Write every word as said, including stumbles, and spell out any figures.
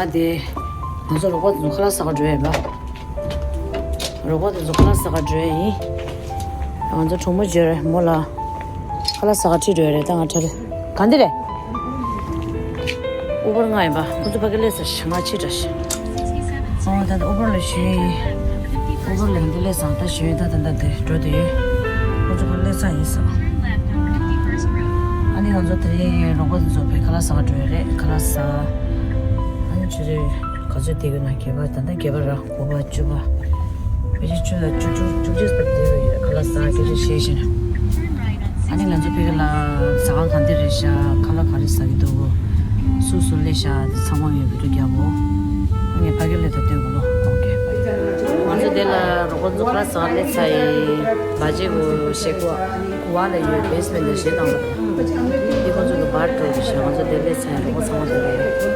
ཨ་དེ། ང་ཚོ་རོགས་པ་དེ་ཚོ་ཁ་ལག་ཟ་ག་འགྲོ་ཡ་ཡིན་པ། རོགས་པ་དེ་ཚོ་ཁ་ལག་ཟ་ག་འགྲོ་ཡ་ཡིན། ང་ཚོ་གྲོགས་མོ་བརྗོད་རེད་མོ་ལ། ཁ་ལག་ཟ་ག་ཁྲིད་འགྲོ་ཡ་རེད། ད་ང་ཁྲིད། ག་འདི་རེད། ཨུ་བར་ང་ཡིན་པ། ཁོ་ཚོ་ཕ་གི་སླེབས་ས་ཞེ་ང་ཕྱི་དྲགས་ཤག་ཨོ་ད་ཨུ་བར་ལ་ཞུས་ཡིན། ཨུ་བར་ལ་འདི་སླེབས་སང་ད་ཞུས་ཡིན། ད་ད་ད་དེ་འགྲོ་དུས་ཡོད། ཁོ་ཚོ་ཕ་གི་སླེབས་ས་ཡིན་ས། ཨ་ནི་ང་ཚོ་དེ་རིང་རོགས་པ་དེ་ཚོ་ཕ་གི་ཁ་ལག་ཟ་ག་འགྲོ་ཡ་རེད། ཁ་ལག་ཟ། ཨ་ནི་ཆུ་ཚོད་ག་ཚོད་བསྡད་ཡོད་ན་བརྒྱད་པ། ད་ལྟ་བརྒྱད་པ་ར། དགུ་པ། བཅུ་པ། ཕལ་ཆེར་བཅུ་དང་བཅུ་དྲུག་བཅུ་གཅིག་བར་བསྡད་ཡོད་རེད། ཁ་ལག་ཟ་སྐད་ཆ་བཤད་བཞིན། ཨ་ནི་ང་ཚོ་ཕ་གི་ལ་ཟ་ཁང་ག་འདི་རེད་ཤག་ཁ་ལག་ག་རེ་ཟ་གི་འདུག་སུ་སུ་སླེབས་ཤག་དེ་ཚང་མ་ངས་བི་ཌིའོ་རྒྱབ་འོ། ཨ་ནི་ཕ་གི་སླེབས་དང་ལྟོས་དགོས་ལོ། ཨོ་ཁེ། ང་ཚོ་དེ་ལ་རོགས་པ་ཚོ་ཁ་ལག་ཟ་ག་སླེབས་ཚར་ཡིན། བ་ཇེ་གོ་ཤེ་གོ་གོ་བ་ལ་ཡོད་བེ་སི་མེན་ཊ་ལ་གཞས་བཏང་གི་རེད། འདི་ཁོ་ཚོ་གི་བར་འགྲོ་གི་ཤག་ང་ཚོ་དེ་སླེབས་ཚར་ཡིན། རོགས་པ་ཚང་མ་དེ་རེད།